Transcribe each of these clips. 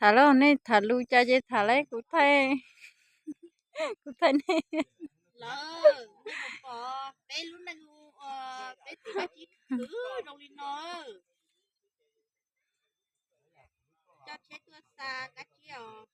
Tham los nej tham lus cas ces tham lauj, kuv thaij, kuv thaij nej. Lawv, nej puas pom peb lub neej ua peb txiv dab tsi khwv zoo li no? Coj tsheb tuaj xa kab tsiab os.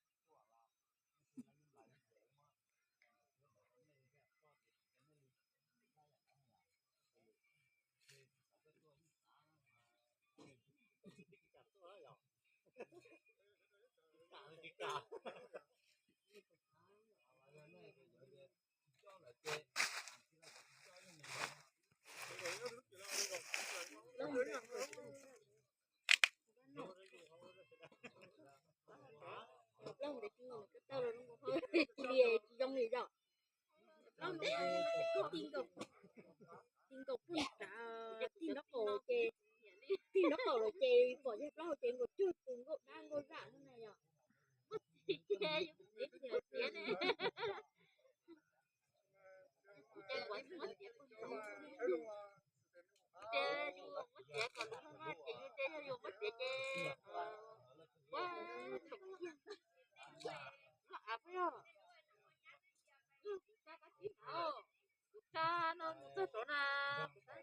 Plaub ntev tsis nkaum, tsis zoo li yom. Plaub ntev, tsis nkaum, tsis nkaum poj nram, tig nraub qaum ces, tig nraub qaum lawm ces pom yawg plaub hau ces nkaum cuag tus nkauj dab nkauj zam no na yom. Muab txiav ces yus txiav txiav ne. Ces kuv muab txiav poj nram. Ces yus muab txiav kom lus hlob hlob ces yus ces yog yus muab txiav ces ua tsoom kiag loj av puas yog? Kuv xa kab tib nav, kuv xa no mus txog saud na, kuv xa.